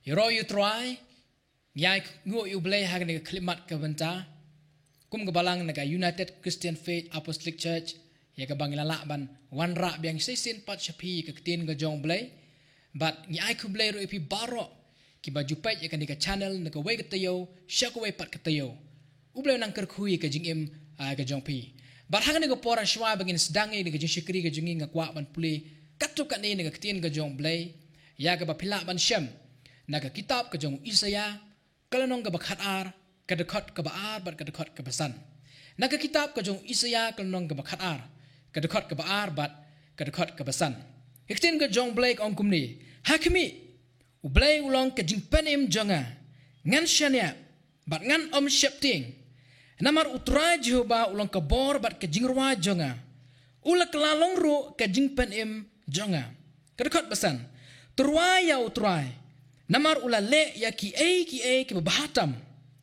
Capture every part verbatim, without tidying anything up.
Ïaroh ïa U Trai, ngi ai nguh ïa U Blei ha kane ka khyllipmat ka bynta. Kum ka balang na ka United Christian Faith Apostolic Church, ïa kaba ngi la lah ban wanrah biang shisien pat sha phi ïa ka ktien ka jong U Blei. Bad ngi ai khublei ruh ïa phi baroh kiba ju peit ïa kane ka channel na kawei ka taïew sha kawei pat ka taïew. U Blei un nang kyrkhu ïa ka jingim, ah, ka jong phi. Bad ha kane ka por, hashwa ba ngin sdang ïa ka jingshakri ka jong ngi, nga kwah ban pule katto katne na ka ktien ka jong U Blei, ïa kaba phi lah ban shem na ka kitab ka jong u Isaïah, ka lynnong kaba khatar, ka dkhot kaba ar bad ka dkhot kaba san. Na ka kitab ka jong u Isaïah, ka lynnong kaba khatar, ka dkhot kaba ar bad ka dkhot kaba san. Ka ktien ka jong U Blei ka ong kumne: Ha khmih, U Blei u long ka jingpynim jong nga, ngan shaniah bad ngan ym sheptieng. Namar U Trai Jehobah u long ka bor bad ka jingrwai jong nga, u la kylla long ruh ka jingpynim jong nga. Ka dkhot ba san: To rwai ïa U Trai, namar u la leh ïa kiei kiei kiba bha tam.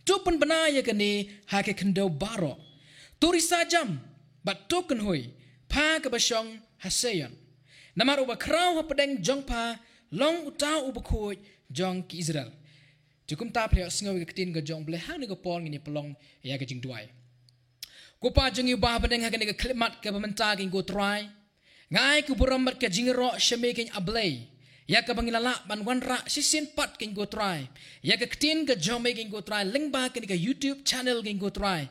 To pynbna ïa kane ha ki khyndew baroh. To risa jam bad to kynhoi, pha kaba shong ha Sion. Namar uba khraw hapdeng jong pha long uta u Bakhuid jong ki Israel. Te kumta, phi la ïohsngew ïa ka ktien ka jong U Blei. Ha kane ka por ngin ïa pynlong ïa ka jingduwai. Ko Pa jong ngi uba ha bneng, ha kane ka khyllipmat kaba mynta, keiñ ko Trai, nga ai ka burom bad ka jingïaroh sha me, keiñ A Blei, ïa kaba ngi la lah ban wanrah shisien pat, keiñ ko Trai, ïa ka ktien ka jong me, keiñ ko Trai, lyngba kane ka YouTube channel, keiñ ko Trai.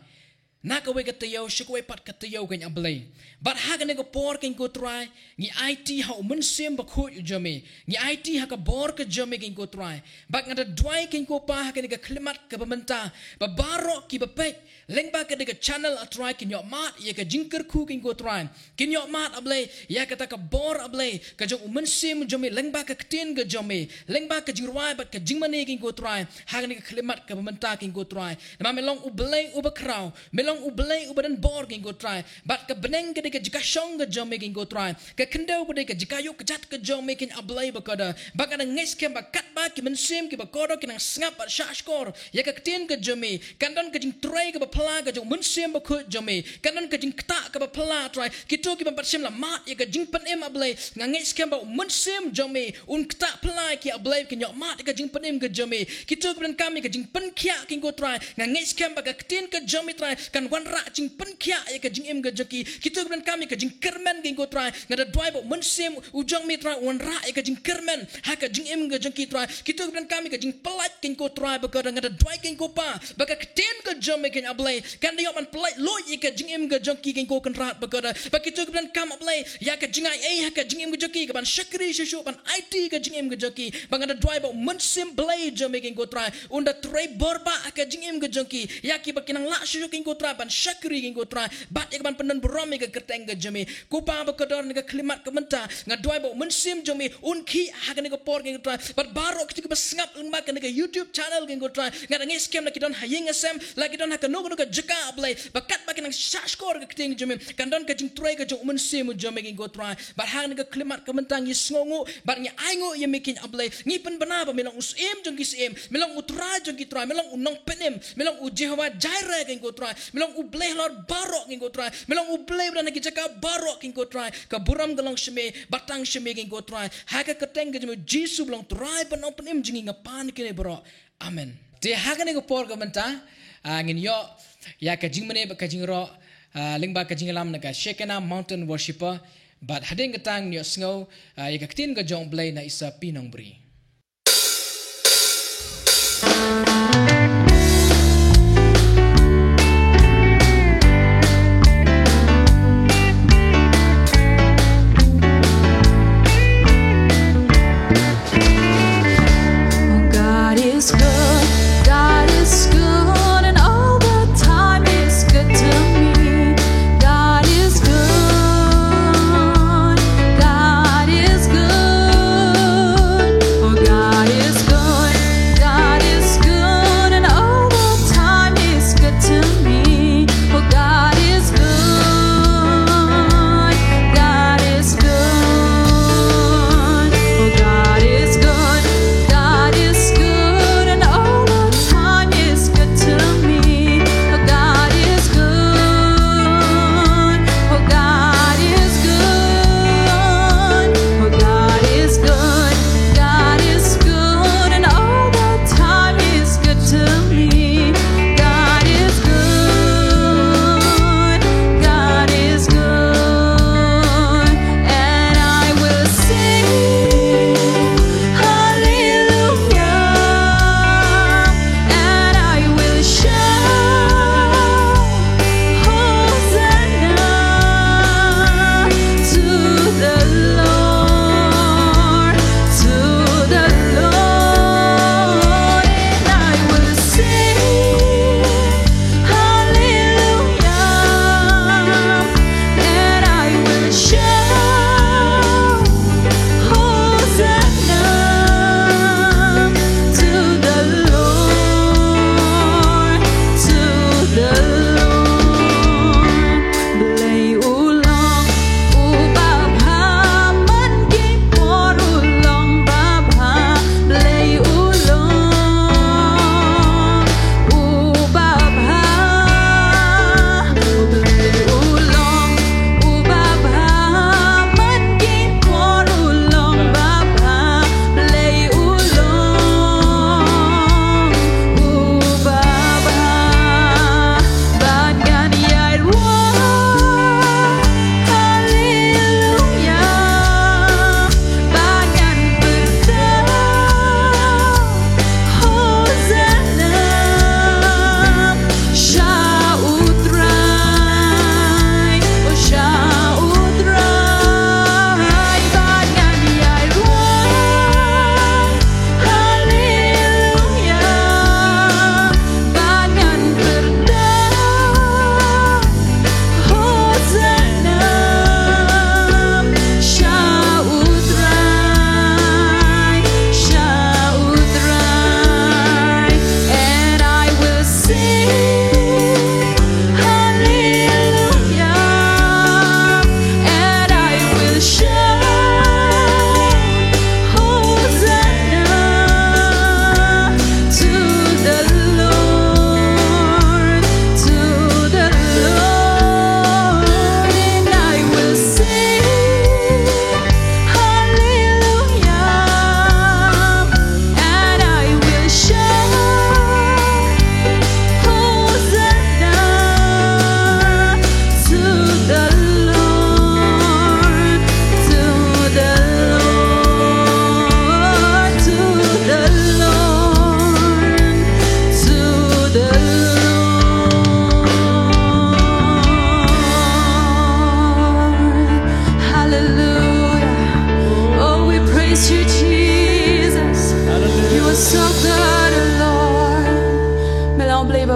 Na kawei ka taïew sha kawei pat ka taïew, keiñ A Blei. Bad ha kane ka por, keiñ ko Trai, ngi aiti ha U Mynsiem Bakhuid u jong me, ngi aiti ha ka bor ka jong me, keiñ ko Trai. Bad nga da duwai, keiñ ko Pa, ha kane ka khyllipmat kaba mynta, ba baroh kiba peit lyngba kane ka channel, A Trai, kin ïohmad ïa ka jingkyrkhu, keiñ ko Trai. Kin ïohmad, A Blei, ïa kata ka bor, A Blei, ka jong U Mynsiem u jong me, lyngba ka ktien ka jong me, lyngba ka jingrwai bad ka jingmane, keiñ ko Trai, ha kane ka khyllipmat kaba mynta, keiñ ko Trai. Namar me long U Blei uba khraw, me long U Blei uba don bor, keiñ ko Trai. Bad ka bneng ka dei ka jaka shong ka jong me, keiñ ko Trai. Ka khyndew ka dei ka jaka ïoh kjat ka jong me, keiñ A Blei bakordor. Bad nga da ngeit skhem ba katba ki mynsiem kiba kordor ki nang sngap bad shahshkor ïa ka ktien ka jong me, kan don ka jingtrei kaba phylla ka jong U Mynsiem Bakhuid jong me, kan don ka jingktah kaba phylla, Trai. Kito kiba pat shym la mad ïa ka jingpynim, A Blei, nga ngeit skhem ba U Mynsiem jong me un ktah phylla ïa ki, A Blei, kin ïohmad ïa ka jingpynim ka jong me. Kito kiba donkam ïa ka jingpynkhiah, keiñ ko Trai, nga ngeit skhem ba ka ktien ka jong me, Trai, kan wanrah jingpynkhiah ïa ka jingim ka jong ki. Kito kiba donkam ïa ka jingkyrmen, keiñ ko Trai, nga da duwai ba U Mynsiem u jong me, Trai, un wanrah ïa ka jingkyrmen ha ka jingim ka jong ki, Trai. Kito kiba donkam ïa ka jingpyllait, keiñ ko Trai bakordor, nga da duwai, keiñ ko Pa, ba ka ktien ka jong me, keiñ A Blei, kan da ïoh ban pyllait luid ïa ka jingim ka jong ki, keiñ ko Kynrad bakordor. Ba kito kiba donkam, A Blei, ïa ka jingai ei ha ka jingim ka jong ki, kaban shakri shuh shuh ban aiti ka jingim ka jong ki, ba nga da duwai ba U Mynsiem Blei jong me, keiñ ko Trai, un da trei bor bah ha ka jingim ka jong ki, ïa kiba ki nang lah shuh shuh, keiñ ko Trai, ban shakri, keiñ ko Trai, bad ïa kaban pyndon burom ïa ka kyrteng ka jong me. Ko Pa bakordor, na ka khyllipmat ka mynta, nga duwai ba U Mynsiem jong me un khih ha kane ka por, keiñ ko Trai, bad baroh kito kiba sngap lyngba kane ka YouTube channel, keiñ ko Trai. Nga da ngeit skhem la ki don ha ïing ha sem, la ki don ha kano kano ka jaka, A Blei, ba katba ki nang shahshkor ïa ka ktien ka jong me, kan don ka jingtrei ka jong U Mynsiem u jong me, keiñ ko Trai. Bad ha kane ka khyllipmat ka mynta ngi sngewnguh bad ngi ainguh ïa me, keiñ A Blei. Ngi pynbna ba me long U Syiem jong ki syiem, me long U Trai jong ki trai, me long U Nongpynim, me long U Jehobah Jireh, keiñ ko Trai, me long U Blei halor baroh, keiñ ko Trai, me long U Blei uba don ha ki jaka baroh, keiñ ko Trai. Ka burom ka long sha me, bad tang sha me, keiñ ko Trai. Ha ka kyrteng ka jong me U Jisu uba long Trai bad Nongpynim jong ngi, nga pan kine baroh. Amen. Te ha kane ka por ka mynta, ah, ngin ïoh ïa ka jingmane bad ka jingïaroh, ah, lyngba ka jingïalam na ka Shekinah Mountain Worshipper. Bad hadien kata ngin ïohsngew, ah, ïa ka ktien ka jong U Blei na Isa P. Nongbri. God is good, God is good, and all the time is good to me. God is good, God is good.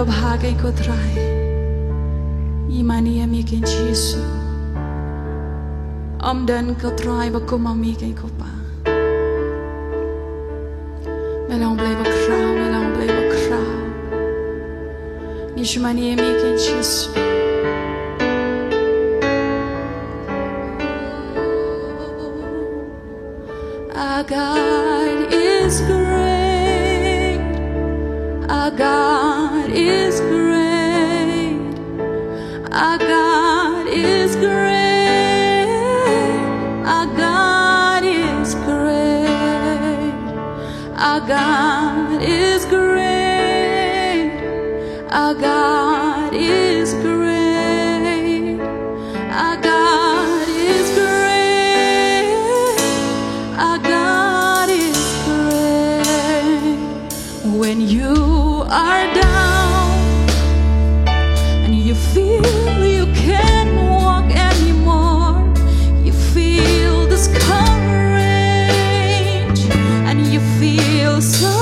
Bha keiñ ko Trai. Ngi mane ïa me keiñ Jisu. Ym don ko Trai ba kum ma me keiñ ko Pa. Me long Blei ba khraw, me long Blei ba khraw. Ngi shu mane ïa me keiñ Jisu. Our God is great. Our God is great. Our God is great. Our God is great. Our God is great. Our God is great. Our God is great. Our God is great. When you are down and you feel you can't walk anymore, you feel discouraged and you feel so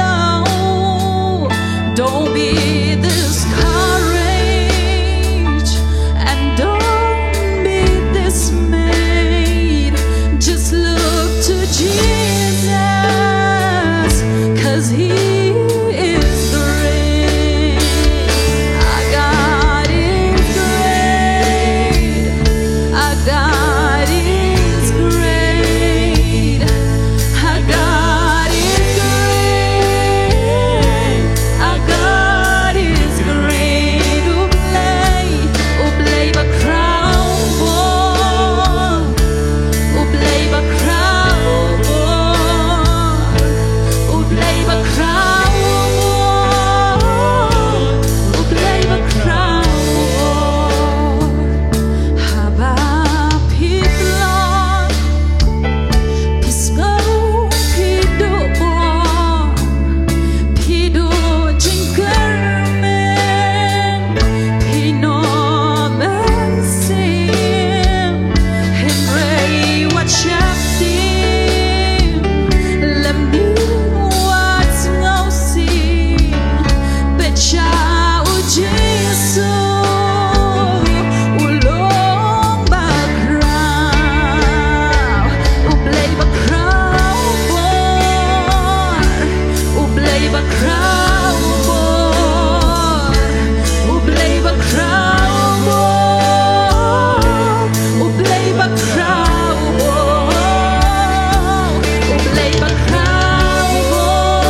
low, don't be discouraged and don't be dismayed. Just look to Jesus, 'cause he is great. Our God is great. Our God is great. Our God is great. Our God is great. U Blei, U Blei ba khraw bor. U Blei ba khraw bor. U Blei ba khraw bor. U Blei ba khraw bor. Haba phi pynlong, phi sngew phi duh bor, phi duh jingkyrmen, phi nym mynsiem, hynrei wat sheptieng, lymne wat sngewsih, pyrshah ïa U Jisu, u long ba khraw, U Blei ba khraw bor, U Blei ba khraw bor, U Blei ba khraw bor, U Blei ba khraw bor, U Blei ba khraw bor,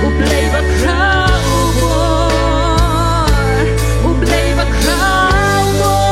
U Blei ba khraw bor, U Blei ba khraw bor, U Blei ba khraw bor.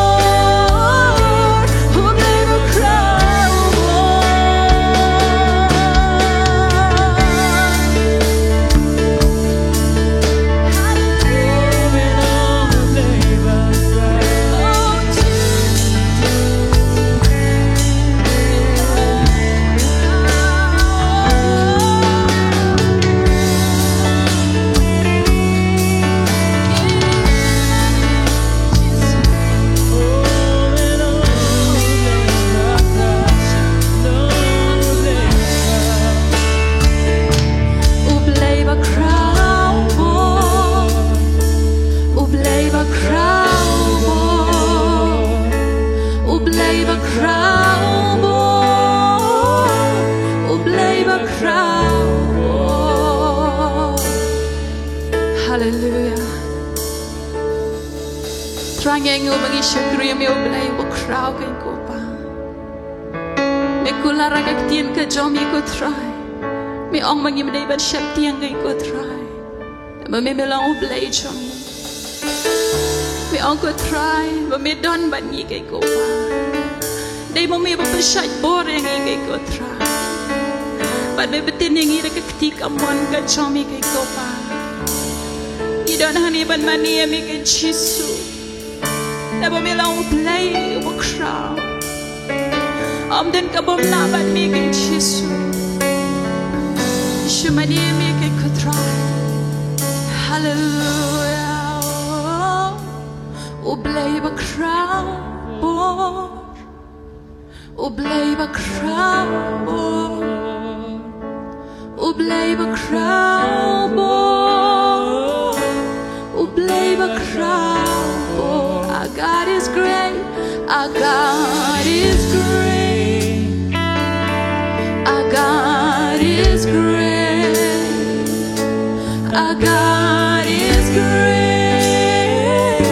U Blei ba khraw bor, U Blei ba khraw bor, U Blei ba khraw bor, U Blei ba khraw bor. Haleluia. Trai, ngi ong ba ngi shakri ïa me U Blei ba khraw keiñ ko Pa. Me kular ha ka ktien ka jong me ko Trai. Me ong ba ngim dei ban sheptieng keiñ ko Trai, ba me, me long U Blei jong ngi. Me ong ko Trai ba me don bad ngi keiñ ko Pa. Dei ma me ba pynshait bor ïa ngi keiñ ko Trai. Bad me btin ïa ngi da ka kti kamon ka jong me keiñ ko Pa. Ngi don hangne ban mane ïa me keiñ Jisu. Naba me long U Blei uba khraw. Ym don ka bym lah bad me keiñ Jisu. Ngi shu mane ïa me keiñ ko Trai. Haleluia. U Blei ba khraw bor. U Blei ba khraw bor. U Blei ba khraw bor. A crown. Oh, our God is great. Our God is great. Our God is great. Our God is great.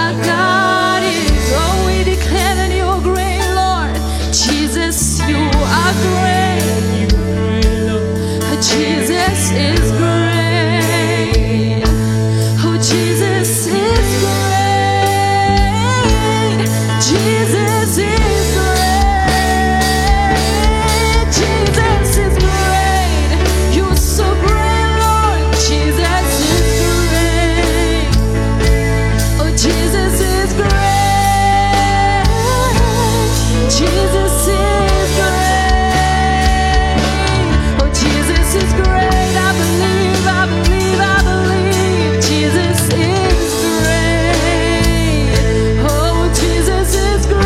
Our God is. Oh, we declare that you are great, Lord. Jesus, you are great. Jesus is great. Oh, Jesus is great. Jesus is great. Jesus is great. You're so great, Lord. Jesus is great. Oh, Jesus is great. Jesus is great. Oh, Jesus is great. I believe, I believe, I believe. Jesus is great. Oh, Jesus is great.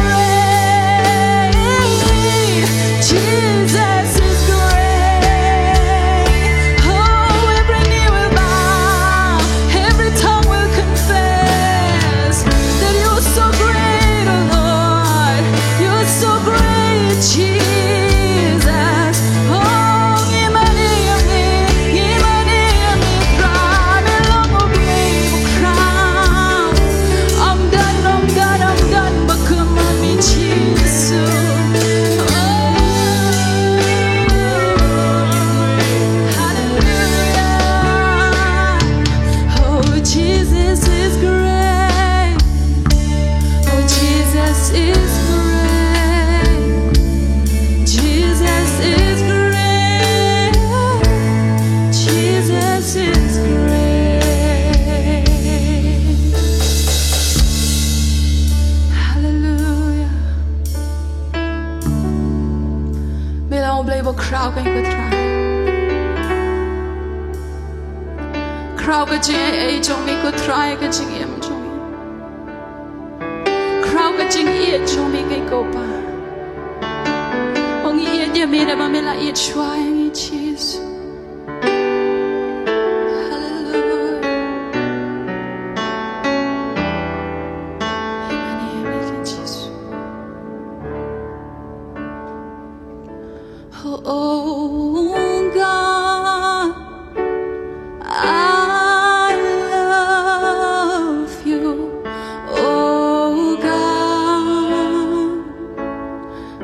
Jesus is great. Oh, every knee will bow, every tongue will confess that you're so great, oh Lord. You're so great, Jesus. Oh, ngi mane ïa me, ngi mane ïa me, Trai, me long u blei u khraw. Ym don, ym don, ym don ba kmen ïa me, Jisu. Oh, hallelujah. Oh, Jesus is great. Oh, Jesus is great. Jesus is great. Jesus is great. Hallelujah. Me long u blei ba khraw, ko Trai. Khraw ka jingaiei jong me, ko Trai, ka jingim jong me. Khraw ka jingïeit jong me, ko Pa. Ngi ïeit ïa me namar ba me la ïeit shuwa ïa ngi, Jisu. Hallelujah. Amen, amen, Jisu. Oh God, I love you. Oh God,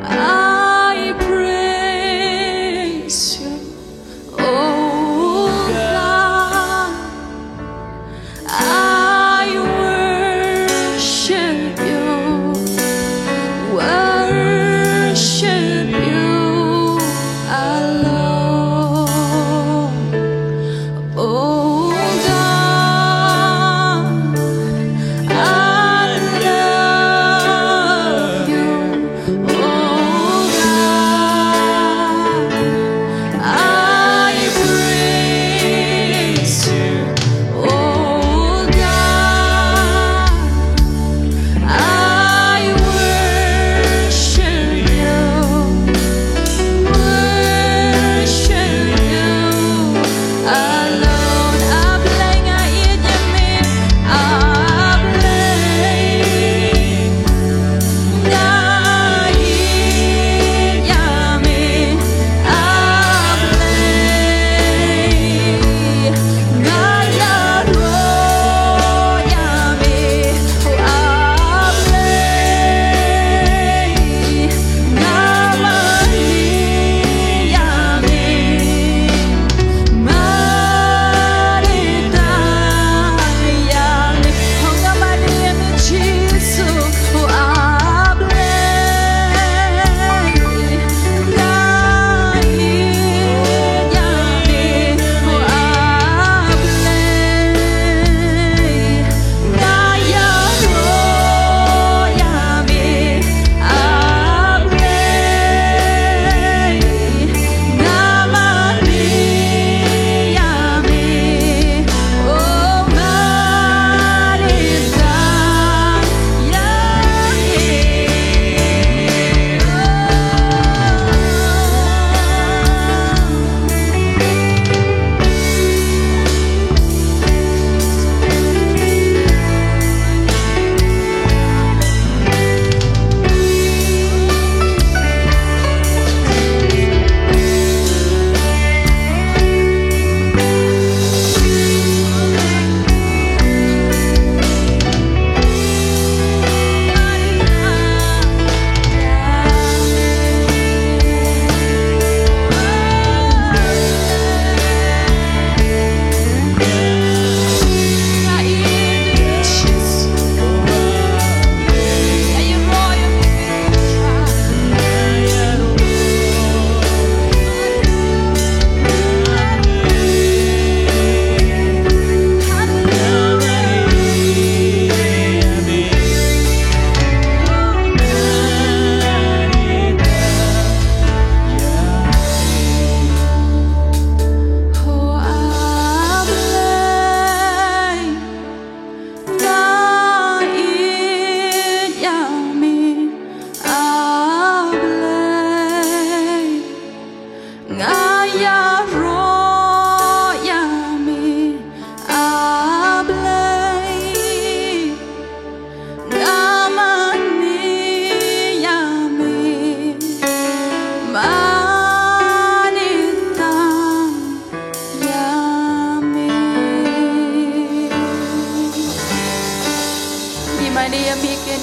I praise you. Oh God, I worship you, worship you. I love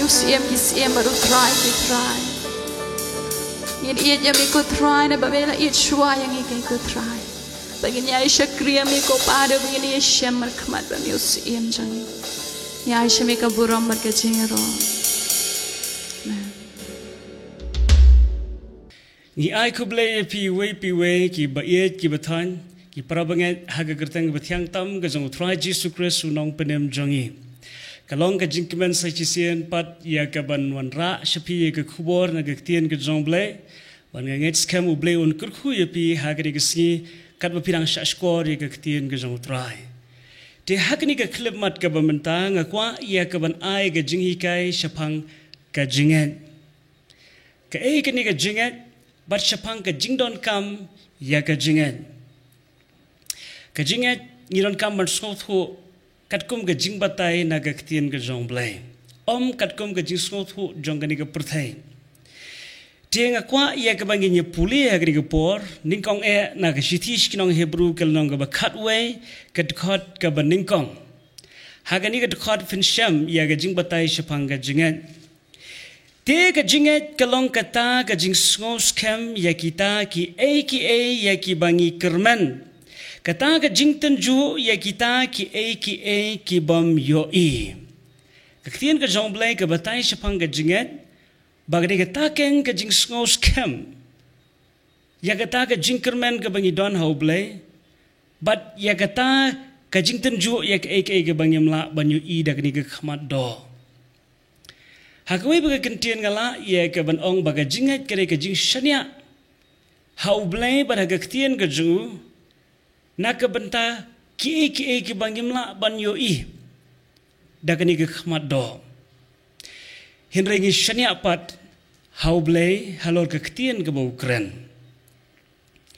Siem ki siem bad u Trai ki trai. Ngin ïeit ïa me ko Trai, naba me la ïeit shuwa ïa ngi keiñ ko Trai. Ba ngin ïai shakri ïa me ko Pa, ba ngin ïai shem markhmat ba me u Siem jong ngi. Ngi ai sha me ka burom bad ka jingïaroh. Amen. Ngi ai khublei ïa phi iwei pa iwei, ki ba ïeit ki ba thaiñ, ki para bangeit ha ka kyrteng ba thiang tam ka jong u Trai Jisu Khrist u Nongpynim jong ngi. Ka long ka jingkmen sa shisien pat ïa ka ban wanrah sha phi ïa ka khubor na ka ktien ka jong u Blei. Bad nga ngeit skhem u Blei un kyrkhu ïa phi ha kane ka sngi katba phi dang shah shkor ïa ka ktien ka jong u Trai. Te ha kane ka khyllipmat kaba mynta nga kwah ïa ka ban ai ka jinghikai shaphang ka jingngeit. Kaei kane ka jingngeit, bad shaphang ka jingdonkam ïa ka jingngeit. Ka jingngeit ngi donkam ban sngewthuh katkum ka jingbatai na ka ktien ka jong u Blei, ym katkum ka jingsngewthuh jong kane ka pyrthei. Te nga kwah ïa kaba ngin ïa pule ha kane ka por, nyngkong eh na ka shithi sha ki nong Hebru ka lynnong kaba khatwei, ka dkhot kaba nyngkong. Ha kane ka dkhot phin shem ïa ka jingbatai shaphang ka jingngeit. Te ka jingngeit ka long kata ka jingsngew skhem ïa kita kiei kiei ïa kiba ngi kyrmen, kata ka jingtynjuh ïa kita kiei kiei ki bym ïohi. Ka ktien ka jong u Blei ka batai shaphang ka jingngeit ba ka dei kata keiñ ka jingsngew skhem ïa kata ka jingkyrmen kaba ngi don ha u Blei, bad ïa kata ka jingtynjuh ïa kaei kaei kaba ngim lah ban ïohi da kane ka khmat doh. Ha kawei pat ka kyntien nga lah ïa ka ban ong ba ka jingngeit ka dei ka jingshaniah ha u Blei bad ha ka ktien ka jong u, na ka bynta kiei kiei kiba ngim lah ban ïohi da kane ka khmat doh. Hynrei ngi shaniah pat ha u Blei halor ka ktien kaba u kren.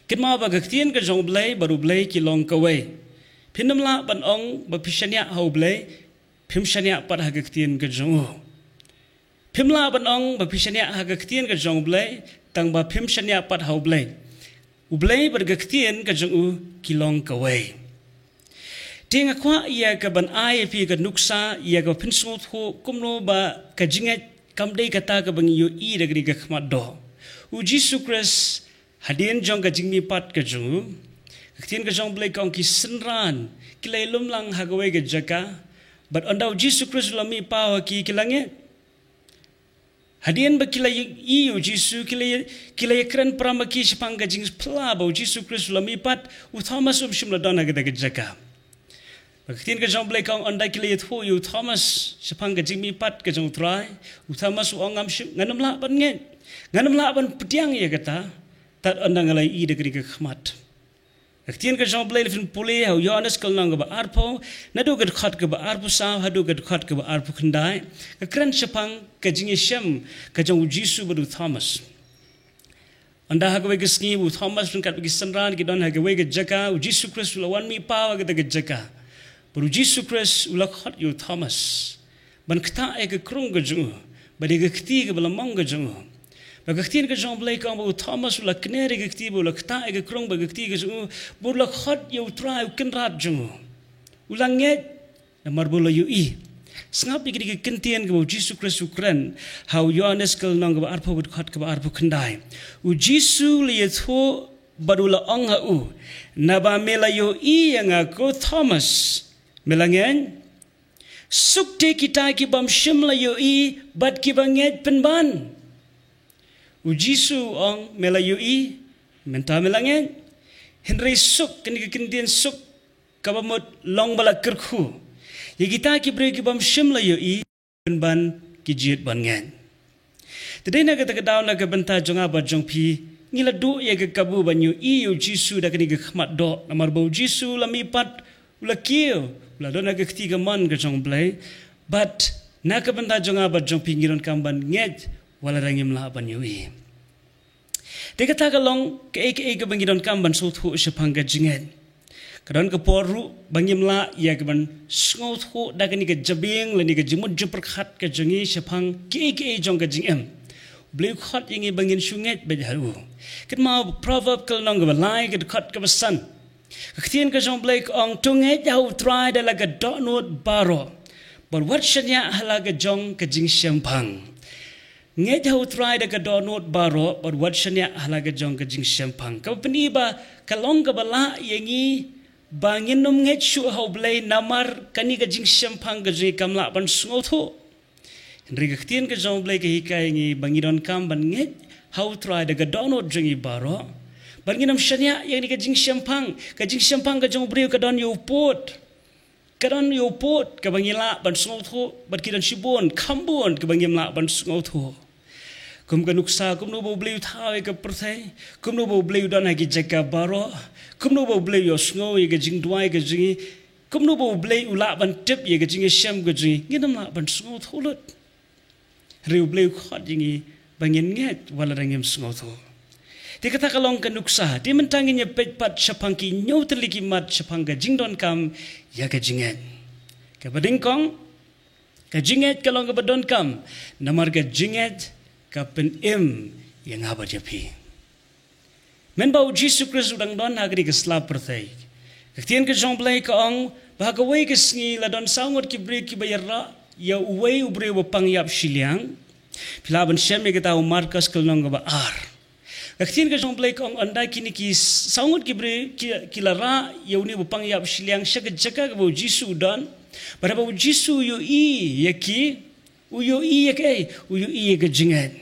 Kynmaw ba ka ktien ka jong u Blei bad u Blei ki long kawei. Phin ym lah ban ong ba phi shaniah ha u Blei, phim shaniah pat ha ka ktien ka jong u. Phim lah ban ong ba phi shaniah ha ka ktien ka jong u Blei, tang ba phim shaniah pat ha u Blei. U Blei bad ka ktien ka jong u ki long kawei. Te nga kwah ïa ka ban ai ïa phi ka nuksa ïa ka phin sngewthuh kumno ba ka jingngeit kam dei kata kaba ngi ïohi da kane ka khmat doh. U Jisu Khrist hadien jong ka jingmihpat ka jong u, ka ktien ka jong u Blei ka ong ki synran ki la ïalum lang ha kawei ka jaka, bad ynda u Jisu Khrist u la mih paw ha ki, ki la ngeit. Hadien ba ki la ïohi ïa u Jisu, ki la, ki la ïakren para ma ki shaphang ka jingphylla ba u Jisu Khrist u la mihpat, u Thomas um shym la don ha kata ka jaka. Ba ka ktien ka jong u Blei ka ong ynda ki la ïathuh ïa u Thomas shaphang ka jingmihpat ka jong u Trai, u Thomas u ong ngam shym, ngan ym lah ban ngeit, ngan ym lah ban pdiang ïa kata tad ynda nga la ïohi da kane ka khmat. Ka ktien ka jong u Blei la phin pule ha u Ïoannis ka lynnong kaba arphew, naduh ka dkhot kaba arphew saw haduh ka dkhot kaba arphew khyndai, ka kren shaphang ka jingïashem ka jong u Jisu bad u Thomas. Ynda ha kawei ka sngi u Thomas ryngkat bad ki synran ki don ha kawei ka jaka, u Jisu Khrist u la wan mih paw ha kata ka jaka. Bad u Jisu Khrist u la khot ïa u Thomas ban ktah ïa ka krung ka jong u bad ïa ka kti kaba la mong ka jong u. Bad ka ktien ka jong u Blei ka ong ba u Thomas u la kner ïa ka kti bad u la ktah ïa ka krung bad ka kti ka jong u, bad u la khot ïa u Trai u Kynrad jong u. U la ngeit namar ba u la ïohi. Sngap ïa kane ka kyntien kaba u Jisu Khrist u kren ha u Ïoannis ka lynnong kaba arphew ka dkhot kaba arphew khyndai. U Jisu u la ïathuh bad u la ong ha u, naba me la ïohi ïa nga ko Thomas, me la ngeit? Suk te kita ki bym shym la ïohi bad kiba ngeit pynban. U Jisu u ong me la ïohi, mynta me la ngeit. Hynrei suk, kane ka kyntien suk kaba mut long ba la kyrkhu ïa kita ki briew ki bym shym la ïohi, pynban ki jied ban ngeit. Te dei na kata ka daw na ka bynta jong nga bad jong phi, ngi la duh ïa ka kabu ban ïohi ïa u Jisu da kane ka khmat doh, namar ba u Jisu u la mihpat, u la kiew, u la don ha ka kti kamon ka jong u Blei. Bad na ka bynta jong nga bad jong phi ngi donkam ban ngeit wat la ngim lah ban ïohi. Te kata ka long kaei kaei kaba ngi donkam ban sngewthuh shaphang ka jingngeit. Ka don ka por ruh ba ngim lah ïa ka ban sngewthuh da kane ka jabieng lane ka jingmut jingpyrkhat ka jong ngi shaphang kiei kiei jong ka jingim. U Blei u khot ïa ngi ba ngin shu ngeit beit ha u. Kynmaw Proverb ka lynnong kaba lai ka dkhot kaba san. Ka ktien ka jong u Blei ka ong, to ngeit ha u Trai da la ka dohnud baroh, bad wat shaniah ha la ka jong ka jingshemphang. Ngeit ha U Trai da ka dohnud baroh bad wat shaniah ha la ka jong ka jingshemphang. Kaba pyni ba ka long kaba lah ïa ngi ba ngin ym ngeit shuh ha U Blei namar kane ka jingshemphang ka jong ngi kam lah ban sngewthuh. Hynrei ka ktien ka jong U Blei ka hikai ïa ngi ba ngi donkam ban ngeit ha U Trai da ka dohnud jong ngi baroh. Bad ngin ym shaniah ïa kane ka jingshemphang, ka jingshemphang ka jong u briew ka don ïa u pud. Ka don ïa u pud kaba ngi lah ban sngewthuh, bad ki don shibun kham bun kaba ngim lah ban sngewthuh. Kum ka nuksa, kumno ba U Blei u thaw ïa ka pyrthei, kumno ba U Blei u don ha ki jaka baroh, kumno ba U Blei u ïohsngew ïa ka jingduwai ka jong ngi, kumno ba U Blei u lah ban tip ïa ka jingïashem ka jong ngi, ngin ym lah ban sngewthuh lut. Hynrei U Blei u khot ïa ngi ba ngin ngeit wat la dang ngim sngewthuh. Te kata ka long ka nuksa, te mynta ngin ïa peit pat shaphang ki hynñiew tylli ki mat shaphang ka jingdonkam ïa ka jingngeit. Kaba nyngkong, ka jingngeit ka long kaba donkam, namar ka jingngeit ka pynim ïa nga bad ïa phi. Mynba U Jisu Khrist u dang don ha kane ka sla pyrthei, ka ktien ka jong U Blei ka ong ba ha kawei ka sngi la don saw ngut ki briew kiba ïarah ïa uwei u briew ba pang ïap shiliang. Phi lah ban shem ïa kata ha u Markos ka lynnong kaba ar. Ka ktien ka jong U Blei ka ong, ynda kine ki saw ngut ki briew ki, ki la rah ïa une ba pang ïap shiliang sha ka jaka kaba U Jisu u don, bad haba U Jisu u ïohi ïa ki, u ïohi ïa kaei? U ïohi ïa ka jingngeit.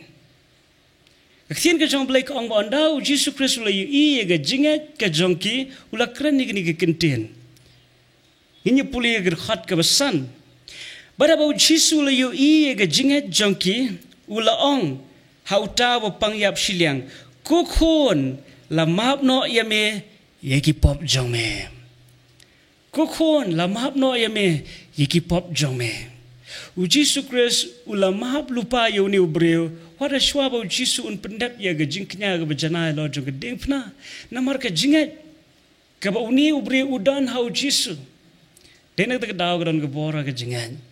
Ka ktien ka jong U Blei ka ong ba ynda U Jisu Khrist u la ïohi ïa ka jingngeit ka jong ki, u la kren ïa kane ka kyntien. Ngin ïa pule ïa ka dkhot kaba san. Bad haba U Jisu u la ïohi ïa ka jingngeit jong ki, u la ong ha uta ba pang ïap shiliang, ko khun, la map noh ïa me ïa ki pop jong me. Ko khun, la map noh ïa me ïa ki pop jong me. U Jisu Khrist u la map lypa ïa une u briew wat la shuwa ba U Jisu un pyndep ïa ka jingkñia kaba janai halor jong ka diengphna. Namar ka jingngeit kaba une u briew u don ha U Jisu. Dei na kata ka daw ka don ka bor ha ka jingngeit.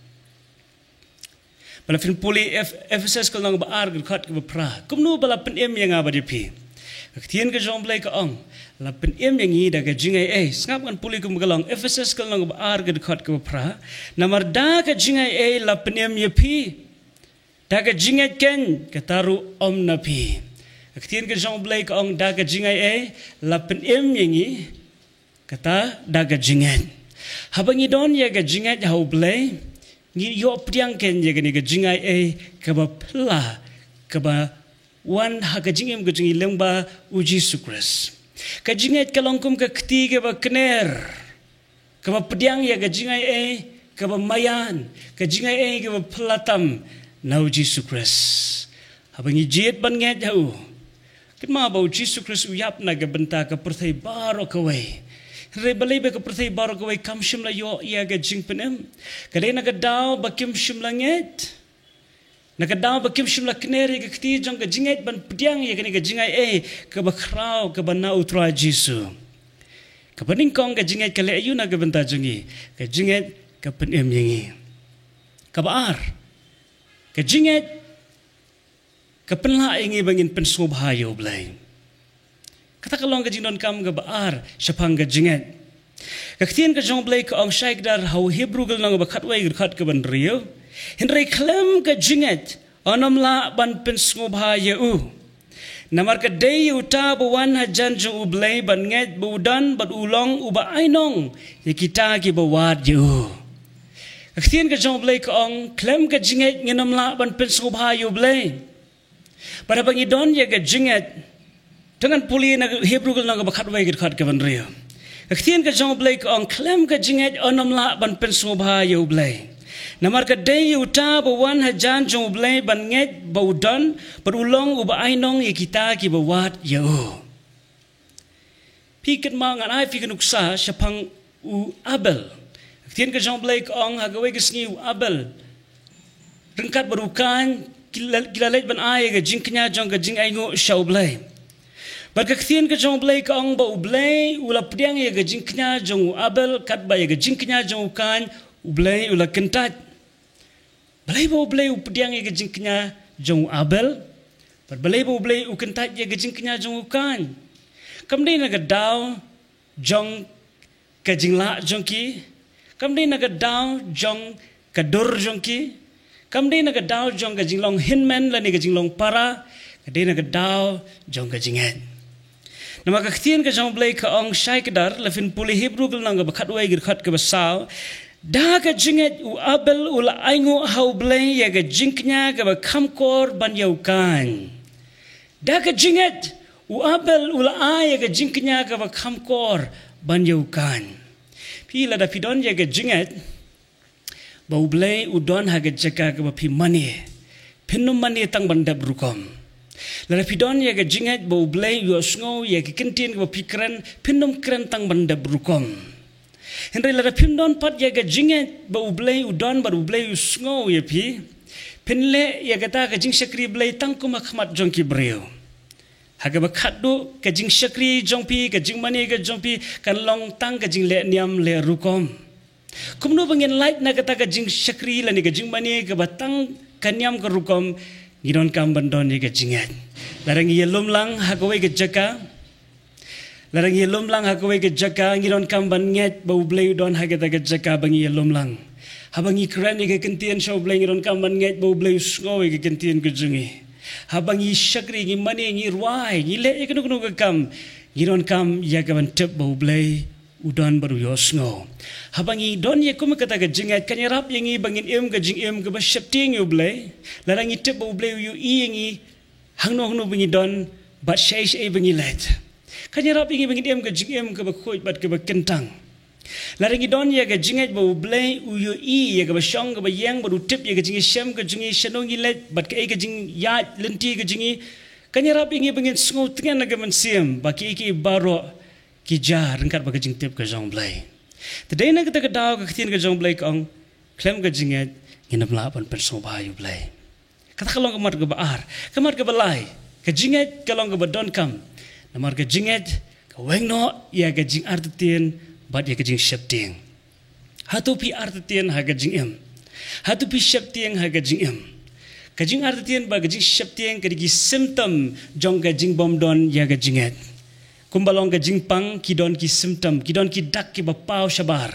Ba la phin pule Eph-, Ephesos ka lynnong ba ar ka dkhot kaba phra. Kumno ba la pynim ïa nga bad ïa phi? Ka ktien ka jong U Blei ka ong, la pynim ïa ngi da ka jingaiei. Sngap ngan pule kumba ka long, Ephesos ka lynnong ba ar ka dkhot kaba phra. Namar da ka jingaiei la pynim ïa phi. Da ka jingngeit keiñ, kata ruh ym na phi. Ka ktien ka jong U Blei ka ong da ka jingaiei la pynim ïa ngi. Kata da ka jingngeit. Haba ngi don ïa ka jingngeit ha U Blei, ngi ïoh pdiang keiñ ïa kane ka jingaiei kaba phylla, kaba wan ha ka jingim ka jong ngi lyngba U Jisu Khrist. Ka jingngeit ka long kum ka kti kaba kner, kaba pdiang ïa ka jingaiei kaba maïan, ka jingaiei kaba phylla tam na U Jisu Khrist. Haba ngi jied ban ngeit ha u, kynmaw ba U Jisu Khrist u ïap na ka bynta ka pyrthei baroh kawei. Hynrei balei ba ka pyrthei baroh kawei kam shym la ïoh ïa ka jingpynim? Ka dei na ka daw ba kim shym la ngeit. Na ka daw ba kim shym la kner ïa ka kti jong ka jingngeit ban pdiang ïa kane ka jingaiei kaba khraw kaba na U Trai Jisu. Kaba nyngkong, ka jingngeit ka leh aïu na ka bynta jong ngi? Ka jingngeit ka pynim ïa ngi. Kaba ar, ka jingngeit ka pynlah ïa ngi ba ngin pynsngewbha ïa U Blei. Kata ka long ka jingdonkam kaba ar shaphang ka jingngeit. Ka ktien ka jong U Blei ka ong shaikdar ha u Hebru ka lynnong ba khatwei ka dkhot kaba hynriew, hynrei khlem ka jingngeit yn ym lah ban pynsngewbha ïa u. Namar ka dei ïa uta ba wan hajan jong U Blei ban ngeit ba u don bad u long uba ainong ïa kita kiba wad ïa u. Ka ktien ka jong U Blei ka ong khlem ka jingngeit ngin ym lah ban pynsngewbha ïa U Blei. Bad haba ngi don ïa ka jingngeit, to ngan pule na Hebru ka lynnong ba khatwei ka dkhot kaba hynriew. Ka ktien ka jong U Blei ka ong khlem ka jingngeit yn ym lah ban pynsngewbha ïa U Blei. Namar ka dei ïa uta ba wan hajan jong U Blei ban ngeit ba u don bad u long uba ainong ïa kita kiba wad ïa u. Phi kynmaw, ngan ai phi ka nuksa shaphang u Abel. Ka ktien ka jong U Blei ka ong ha kawei ka sngi u Abel ryngkat bad u Kain ki la, ki la leit ban ai ka jingkñia jong ka jingainguh sha U Blei. Bad ka ktien ka jong U Blei ka ong ba U Blei u la pdiang ïa ka jingkñia jong u Abel katba ïa ka jingkñia jong u Kain U Blei u la kyntait. Balei ba U Blei u pdiang ïa ka jingkñia jong u Abel? Bad balei ba U Blei u kyntait ïa ka jingkñia jong u Kain? Kam dei na ka daw jong ka jinglah jong ki, kam dei na ka daw jong ka dur jong ki, kam dei na ka daw jong ka jinglong hynmen lane ka jinglong para, ka dei na ka daw jong ka jingngeit. Namar ka ktien ka jong U Blei ka ong shai kdar, la phin pule Hebru ka lynnong kaba khatwei ka dkhot kaba saw, da ka jingngeit u Abel u la ainguh ha U Blei ïa ka jingkñia kaba kham kor ban ïa u Kain. Da ka jingngeit u Abel u la ai ïa ka jingkñia kaba kham kor ban ïa u Kain. Phi, lada phi don ïa ka jingngeit ba U Blei u don ha ka jaka kaba phi mane, phin ym mane tang ban dep rukom. Lada phi don ïa ka jingngeit ba U Blei u ïohsngew ïa ka ktien kaba phi kren, phin ym kren tang ban dep rukom. Hynrei lada phim don pat ïa ka jingngeit ba U Blei u don bad U Blei u sngew ïa phi, phin leh ïa kata ka jingshakri Blei tang kum ha khmat jong ki briew. Ha kaba khatduh, ka jingshakri jong phi, ka jingmane ka jong phi kan long tang ka jingleh niam leh rukom. Kumno ba ngin lait na kata ka jingshakri lane ka jingmane kaba tang ka niam ka rukom? Ngi donkam ban don ïa ka jingngeit. Lada ngi ïalum lang ha kawei ka jaka, lada ngi ïalum lang ha kawei ka jaka, ngi donkam ban ngeit ba U Blei u don ha kata ka jaka ba ngi ïalum lang. Haba ngi kren ïa ka ktien sha U Blei, ngi donkam ban ngeit ba U Blei u sngew ïa ka ktien ka jong ngi. Haba ngi shakri, ngi mane, ngi rwai, ngi leh ïa kano kano ka kam, ngi donkam ïa ka ban tip ba U Blei u don bad u ïohsngew. Haba ngi don ïa kum kata ka jingngeit, kan ïarap ïa ngi ba ngin im ka jingim kaba sheptieng ïa U Blei. Lada ngi tip ba U Blei u ïohi ïa ngi hangno hangno ba ngi don bad shaei shaei ba ngi leit, kan ïarap ïa ngi ba ngin im ka jingim kaba khuid bad kaba kyntang. Lada ngi don ïa ka jingngeit ba U Blei u ïohi ïa kaba shong kaba ïeng bad u tip ïa ka jingïashem ka jong ngi, shano ngi leit bad kaei ka jingïaid lynti ka jong ngi, kan ïarap ïa ngi ba ngin sngew tngen na ka mynsiem ba kiei kiei baroh ki jia ryngkat bad ka jingtip ka jong U Blei. Te dei na kata ka daw ka ktien ka jong U Blei ka ong, khlem ka jingngeit ngin ym lah ban pynsngewbha ïa U Blei. Kata ka long ka mat kaba ar. Ka mat kaba lai, ka jingngeit ka long kaba donkam. Namar ka jingngeit ka weng noh ïa ka jingartatien bad ïa ka jingsheptieng. Hato phi artatien ha ka jingim? Hato phi sheptieng ha ka jingim? Ka jingartatien bad ka jingsheptieng ka dei ki symptom jong ka jingbym don ïa ka jingngeit. Kumba long ka jingpang, ki don ki symptom, ki don ki dak kiba paw shabar.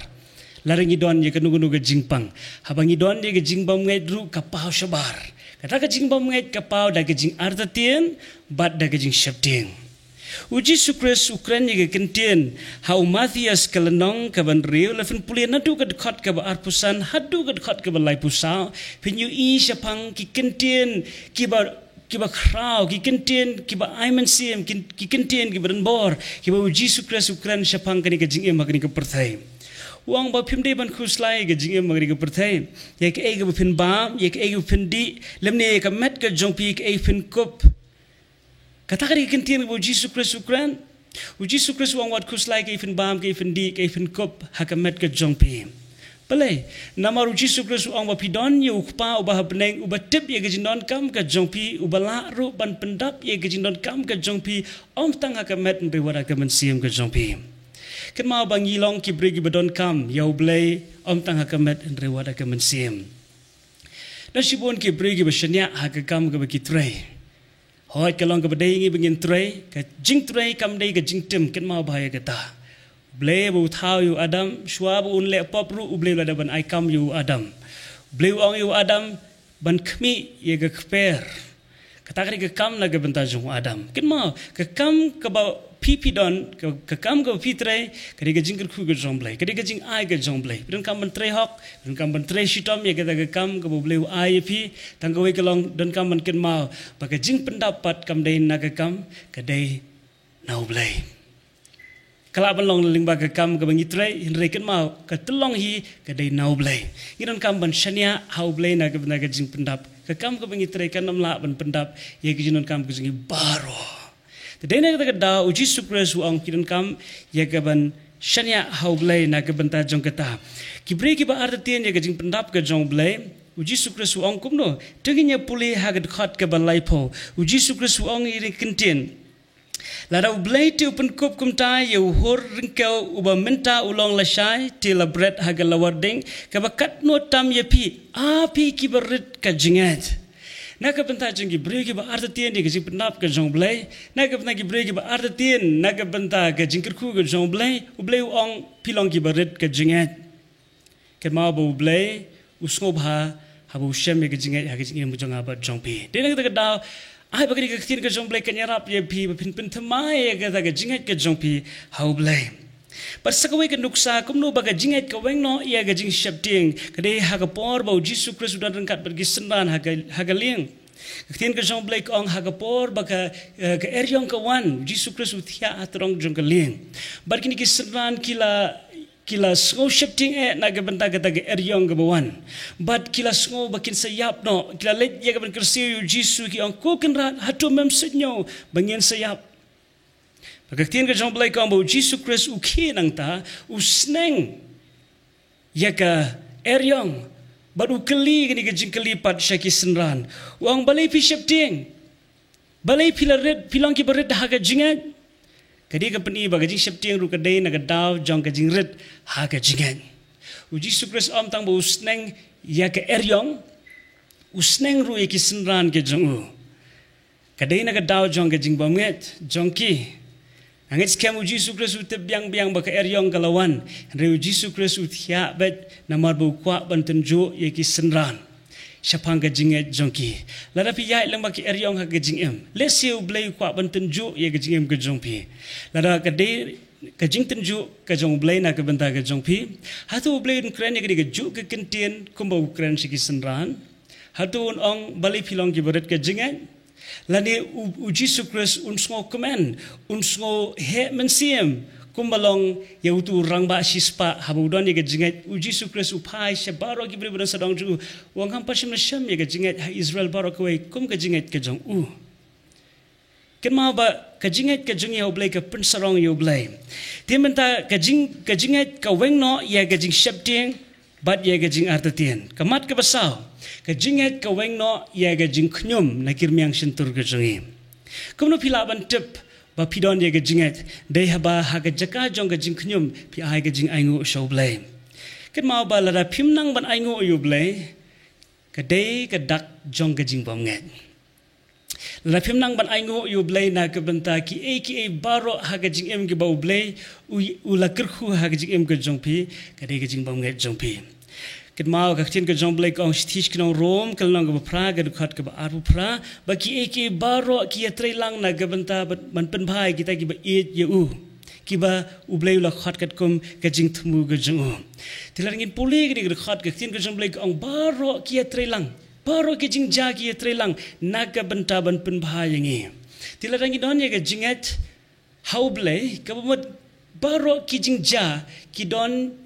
Lada ngi don ïa kano kano ka jingpang, haba ngi don ïa ka jingbymngeit ruh ka paw shabar. Kata ka jingbymngeit ka paw da ka jingartatien bad da ka jingsheptieng. U Jisu Khrist u kren ïa ka ktien ha u Mathaios ka lynnong kaba hynriew, la phin pule naduh ka dkhot kaba arphew san haduh ka dkhot kaba laiphew saw, phin ïohi shaphang ki ktien kiba kiba khraw, ki ktien kiba ai mynsiem, ki, ki ktien kiba donbor, kiba u Jisu Khrist u kren shaphang kane ka jingim ha kane ka pyrthei. U ong ba phim dei ban khuslai ïa ka jingim ha kane ka pyrthei, ïa kaei kaba phin bam, ïa kaei kaba phin dih, lymne ïa ka met ka jong phi, kaei phin kup. Kata ka dei ka ktien kaba u Jisu Khrist u kren. U Jisu Khrist u ong wat khuslai kaei phin bam, kaei phin dih, kaei phin kup ha ka met ka jong phi. Balei? Namar u Jisu Khrist u ong ba phi don ïa u Kpa uba ha bneng, uba tip ïa ka jingdonkam ka jong phi, uba lah ruh ban pyndap ïa ka jingdonkam ka jong phi, ym tang ha ka met hynrei wat ha ka mynsiem ka jong phi. Kynmaw ba ngi long ki briew kiba donkam ïa U Blei, ym tang ha ka met hynrei wat ha ka mynsiem. Don shibun ki briew kiba shaniah ha ka kam kaba ki trei. Hooid, ka long kaba dei ïa ngi ba ngin trei, ka jingtrei kam dei ka jingtim, kynmaw bha ïa kata. U Blei ba u thaw ïa u Adam, shuwa ba un leh pop ruh, U Blei u la dep ban ai kam ïa u Adam. U Blei u ong ïa u Adam ban khmih ïa ka kper. Kata ka dei ka kam na ka bynta jong u Adam. Kynmaw, ka kam kaba phi phi don, ka, ka kam kaba phi trei, ka dei ka jingkyrkhu ka jong U Blei, ka dei ka jingai ka jong U Blei. Phi donkam ban trei hok, phi donkam ban trei shitom ïa kata ka kam kaba U Blei u ai ïa phi. Tang kawei ka long, donkam ban kynmaw ba ka jingpyndap pat kam dei na ka kam, ka dei na U Blei. Ka lah ban long lyngba ka kam kaba ngi trei, hynrei kynmaw, ka tyllong hi ka dei na U Blei. Ngi donkam ban shaniah ha U Blei na ka bynta ka jingpyndap. Ka kam kaba ngi trei kan ym lah ban pyndap ïa ka jingdonkam ka jong ngi baroh. Te dei na kata ka daw u Jisu Khrist u ong phi donkam ïa ka ban shaniah ha U Blei na ka bynta jong kata. Ki briew kiba artatien ïa ka jingpyndap ka jong U Blei, u Jisu Khrist u ong kumno? To ngin ïa pule ha ka dkhot kaba laiphew. U Jisu Khrist u ong ïa ka ktien, lada U Blei te u pynkup kumta ïa u hur ryngkew uba mynta u long lashai, te la bret ha ka lawar ding, kaba katno tam ïa phi, a phi kiba rit ka jingngeit. Na ka bynta jong ki briew kiba artatien ïa ka jingpyndap ka jong U Blei, na ka bynta ki briew kiba artatien na ka bynta ka jingkyrkhu ka jong U Blei, U Blei u ong phi long kiba rit ka jingngeit. Kynmaw ba U Blei u sngewbha haba u shem ïa ka jingngeit ha ka jingim jong nga bad jong phi. Dei na kata ka daw, ai ba kane ka ktien ka jong U Blei kan ïarap ïa phi ba phin pynthymmai ïa kata ka jingngeit ka jong phi ha U Blei. Bad sa kawei ka nuksa, kumno ba ka jingngeit ka weng noh ïa ka jingsheptieng, ka dei ha ka por ba U Jisu Khrist u don ryngkat bad ki synran ha ka, ha ka lieng. Ka ktien ka jong U Blei ka ong ha ka por ba ka, eh, ka eriong ka wan, U Jisu Khrist u thiah ha tyrong jong ka lieng. Bad kine ki synran ki la, ki la sngew sheptieng eh na ka bynta kata ka eriong kaba wan. Bad ki la sngew ba kin sa ïap noh, ki la leit ïa ka ban kyrsiew ïa U Jisu, ki ong, "Ko Kynrad, hato mem sngew ba ngin sa ïap?" Bad ka ktien ka jong U Blei ka ong ba U Jisu Khrist u khie nangta, u sneng ïa ka eriong, bad u kylli kane ka jingkylli pat sha ki synran. U ong, "Balei phi sheptieng? Balei phi la rit, phi long kiba rit ha ka jingngeit?" Ka dei ka pyni ba ka jingsheptieng ruh ka dei na ka daw jong ka jingrit ha ka jingngeit. U Jisu Khrist ym tang ba u sneng ïa ka eriong, u sneng ruh ïa ki synran ki jong u. Ka dei na ka daw jong ka jingbymngeit jong ki. Nga ngeit skhem U Jisu Khrist u tip biang biang ba ka eriong ka la wan. Hynrei U Jisu Khrist u thiah beit namar ba u kwah ban tynjuh ïa ki synran shaphang ka jingngeit jong ki. Lada phi ïaid lyngba ki eriong ha ka jingim, lehse U Blei u kwah ban tynjuh ïa ka jingim ka jong phi. Lada ka dei ka jingtynjuh ka jong U Blei na ka bynta ka jong phi, hato U Blei un kren ïa ka dei kajuh ka kyntien kumba u kren sha ki synran? Hato un ong, "Balei phi long kiba rit ka jingngeit"? Lane U, U Jisu Khrist un sngewkmen, un sngew heh mynsiem, kumba long ïa utu u rangbah shispah haba u don ïa ka jingngeit? U Jisu Khrist u phai sha baroh ki briew ba don sawdong jong u, u ong, "Ngam pat shym la shem ïa ka jingngeit ha Israel baroh kawei kum ka jingngeit ka jong u." Kynmaw ba ka jingngeit ka jong ngi ha U Blei ka pynsarong ïa U Blei. Te mynta ka jing, ka jingngeit ka weng noh ïa ka jingsheptieng bad ïa ka jingartatien. Ka mat kaba saw, ka jingngeit ka weng noh ïa ka jingkhñium na ki rmiang shyntur ka jong ngi. Kumno phi lah ban tip ba phi don ïa ka jingngeit? Dei haba ha ka jaka jong ka jingkhñium phi ai ka jingainguh sha U Blei. Kynmaw ba lada phim nang ban ainguh ïa U Blei, ka dei ka dak jong ka jingbymngeit. Lada phim nang ban ainguh ïa U Blei na ka bynta kiei kiei baroh ha ka jingim kiba U Blei u, u la kyrkhu ha ka jingim ka jong phi, ka dei ka jingbymngeit jong phi. Kynmaw ka ktien ka jong U Blei ka ong, Shithi sha ki nong Rom, ka lynnong kaba phra, ka dkhot kaba arphew phra, ba kiei kiei baroh ki ïatreilang na ka bynta ban, ban pynbha ïa kita kiba ïeit ïa u, kiba U Blei u la khot katkum ka jingthmu ka jong u. Te lada ngin pule kane ka dkhot, ka ktien ka jong U Blei ka ong baroh ki ïatreilang, baroh ki jingjia ki ïatreilang na ka bynta ban pynbha ïa ngi. Te lada ngi don ïa ka jingngeit ha U Blei, kaba mut baroh ki jingjia ki don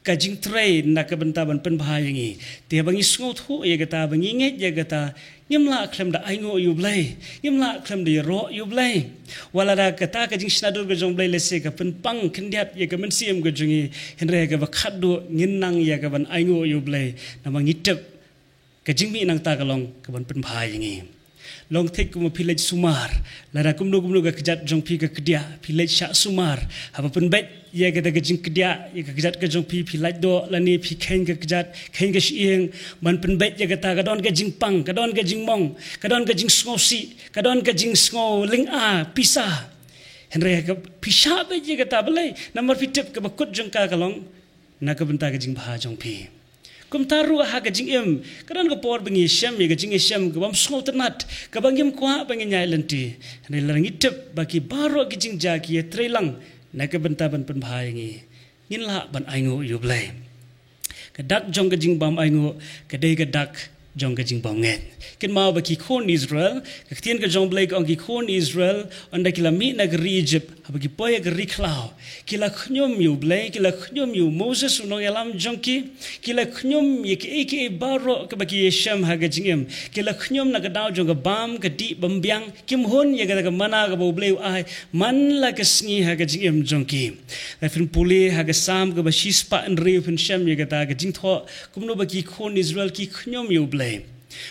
ka jingtrei na ka bynta ban pynbha ïa ngi. Te haba ngi sngewthuh ïa kata, ba ngi ngeit ïa kata, ngim lah khlem da ainguh ïa U Blei, ngim lah khlem da ïaroh ïa U Blei. Wat lada kata ka jingshna dur ka jong U Blei lehse ka pynpang khyndiat ïa ka mynsiem ka jong ngi, hynrei ha kaba khatduh ngin nang ïa ka ban ainguh ïa U Blei, namar ngi tip ka jingmih nangta ka long ka ban pynbha ïa ngi. Long thik kumba phi leit sumar, lada kumno kumno ka kjat jong phi ka kdiah, phi leit shah sumar, haba pynbeit ïa kata ka jingkdiah ïa ka kjat ka jong phi, phi lait doh lane phi kheiñ ka kjat, kheiñ ka shyieng, ban pynbeit ïa kata ka don ka jingpang, ka don ka jingmong, ka don ka jingsngewsih, ka don ka jingsngew lynga pisa. Hynrei ha ka phi shah beit ïa kata, balei? Namar phi tip kaba kut jong ka ka long na ka bynta ka jingbha jong phi. Kumta ruh ha ka jingim, ka don ka por ba ngi shem ïa ka jingïashem kaba ym sngewtynnat, kaba ngim kwah ba ngin ïaid lynti. Hynrei lada ngi tip ba ki baroh ki jingjia ki ïatreilang na ka bynta ban pynbha ïa ngi, ngin lah ban ainguh ïa U Blei. Ka dak jong ka jingbym ainguh ka dei ka dak jong ka jingbymngeit. Kynmaw ba ki khun Israel, ka ktien ka jong U Blei ka ong, ki khun Israel, ynda ki la mih na ka ri Egypt, haba ki poi ha ka ri khlaw, ki la khñium ïa U Blei, ki la khñium ïa u Moses u nongïalam jong ki, ki la khñium ïa kiei kiei baroh kaba ki ïashem ha ka jingim, ki la khñium na ka daw jong ka bam, ka dih bymbiang, kim hun ïa kata ka manna kaba U Blei u ai man la ka sngi ha ka jingim jong ki. Lada phin pule ha ka Salm kaba shispah hynriew phin shem ïa kata ka jingthoh, kumno ba ki khun Israel ki khñium ïa U Blei.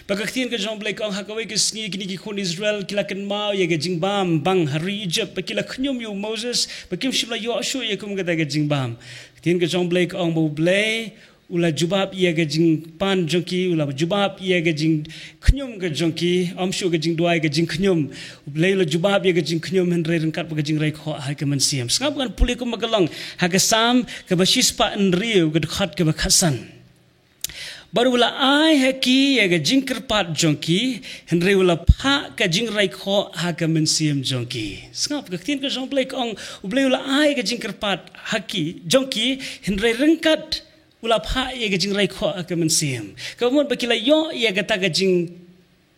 Ba ka ktien ka jong U Blei ka ong, ha kawei ka sngi kine ki khun Israel ki la kynmaw ïa ka jingbam bang ha ri Egypt, ba ki la khñium ïa u Moses, ba kim shym la ïoh shuh ïa kum kata ka jingbam. Ka ktien ka jong U Blei ka ong ba U Blei u la jubab ïa ka jingpan jong ki, u la jubab ïa ka jingkhñium ka jong ki, ym shuh ka jingduwai, ka jingkhñium. U Blei u la jubab ïa ka jingkhñium, hynrei ryngkat bad ka jingroi khoh ha ka mynsiem. Sngap ngan pule kumba ka long ha ka Salm kaba shispah hynriew, ka dkhot kaba khatsan. Bad u la ai ha ki ïa ka jingkyrpad jong ki, hynrei u la phah ka jingrai khoh ha ka mynsiem jong ki. Sngap, ka ktien ka jong U Blei ka ong, U Blei u la ai ka jingkyrpad ha ki, jong ki, hynrei ryngkat u la phah ïa ka jingrai khoh ha ka mynsiem. Ka mut ba ki la ïoh ïa kata ka jing,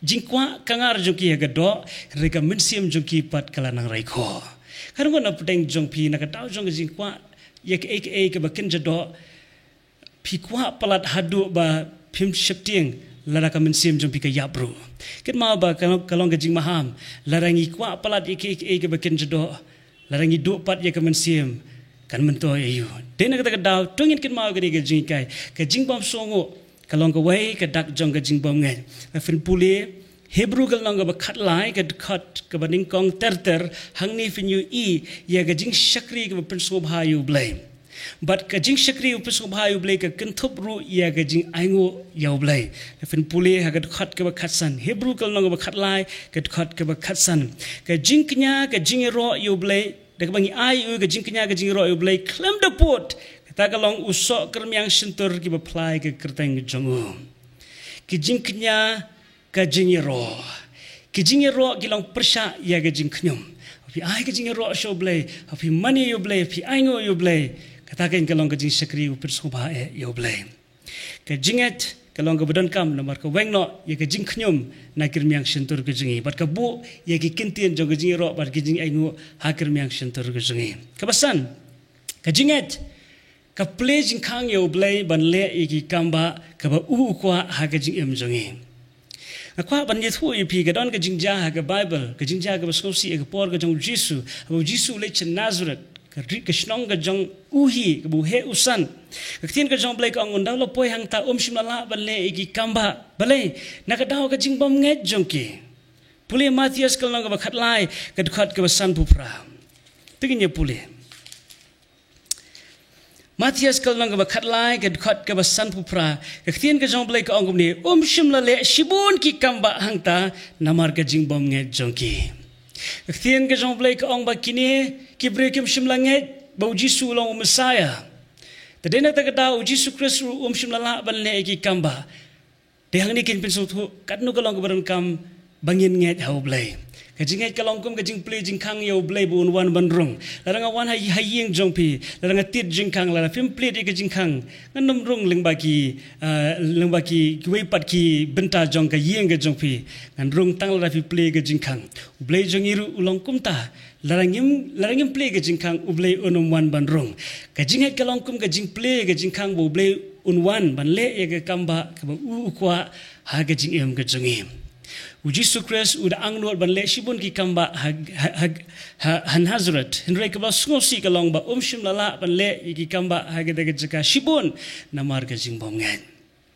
jingkwah kyngar jong ki ha ka doh, hynrei ka mynsiem jong ki pat ka la nang rai khoh. Ka dang na pdeng jong phi, na ka daw jong ka jingkwah ïa kaei kaei kaba kynja doh, phi kwah palat haduh ba phim sheptieng, lada ka mynsiem jong phi ka ïap ruh. Kynmaw ba ka long, ka long ka jingmaham, lada ngi kwah palat ïa kaei kaei kaba kynja doh, lada ngi duh pat ïa ka mynsiem, kan myntoi aïu. Dei na kata ka daw, to ngin kynmaw kane ka jinghikai, ka jingbymsngewnguh ka long kawei ka dak jong ka jingbymngeit. Phin pule Hebru ka lynnong kaba khatlai, ka dkhot kaba nyngkong ter ter, hangne phin ïohi ïa ka jingshakri kaba pynsngewbha ïa U Blei. Bad ka jingshakri kaba pynsngewbha ïa U Blei ka kynthup ruh ïa ka jingainguh ïa U Blei. Phin pule ha ka dkhot kaba khatsan, Hebru ka lynnong kaba khatlai, ka dkhot kaba khatsan. Ka jingkñia, ka jingïaroh ïa U Blei, da kaba ngi ai ïa u ka jingkñia, ka jingïaroh ïa U Blei khlem da pud, kata ka long u soh kyrmiang shyntur kiba phla ïa ka kyrteng jong u. Ki jingkñia, ka jingïaroh. Ki jingïaroh ki long pyrshah ïa ka jingkhñium. Phi ai ka jingïaroh sha U Blei, phi mane ïa U Blei, phi ainguh ïa U Blei. Kata ka long ka jingshakri kaba pynsngewbha eh ïa U Blei. Ka jingngeit ka long kaba donkam namar ka weng noh ïa ka jingkhñium na kyrmiang shyntur ka jong ngi. Bad ka buh ïa ki kyntien jong ka jingïaroh bad ka jingainguh ha kyrmiang shyntur ka jong ngi. Kaba san, ka jingngeit ka plie jingkhang ïa U Blei ban leh ïa ki kambah kaba u u kwah ha ka jingim jong ngi. Nga kwah ban ïathuh ïa phi, ka don ka jingjia ha ka Baibl, ka jingjia kaba sngewsih ha ka por ka jong U Jisu, haba U Jisu u leit sha Nasaret, ka ri, ka shnong ka jong u hi, kaba u heh u san. Ka ktien ka jong U Blei ka ong, ynda u la poi hangta um shym la lah ban leh ïa ki kambah. Balei? Na ka daw ka jingbymngeit jong ki. Pule Mathaios ka lynnong kaba khatlai, ka dkhot kaba sanphew phra. To ngin ïa pule. Mathaios ka lynnong kaba khatlai, ka dkhot kaba sanphew phra. Ka ktien ka jong U Blei ka ong kumne, um shym la leh shibun ki kambah hangta namar ka jingbymngeit jong ki. Ka ktien ka jong U Blei ka ong ba kine ki briew kim shym la ngeit ba U Jisu u long u Messiah. Te dei na kata ka daw U Jisu Khrist ruh um shym la lah ban leh ki kambah. Te hangne ngin pynsngewthuh katno ka long kaba donkam ba ngin ngeit ha U Blei. Ka jingngeit ka long kum ka jingplie jingkhang ïa U Blei ba un wan ban rung. Lada nga wan ha, ha ïing jong phi, lada nga tied jingkhang, lada phim plie ïa ka jingkhang, ngan nym rung lyngba ki, ah, lyngba ki, kiwei pat ki bynta jong ka ïing ka jong phi. Ngan rung tang lada phi plie ïa ka jingkhang. U Blei jong ngi ruh u long kumta. Lada ngim, lada ngim plie ïa ka jingkhang, U Blei un nym wan ban rung. Ka jingngeit ka long kum ka jingplie ïa ka jingkhang ba U Blei un wan ban leh ïa ka kambah kaba u u kwah ha ka jingim ka jong ngi. U Jisu Khrist u da angnud ban leh shibun ki kambah ha, ha, ha, ha, ha Nasaret. Hynrei kaba sngewsih ka long ba um shym la lah ban leh ïa ki kambah ha kata ka jaka shibun namar ka jingbymngeit.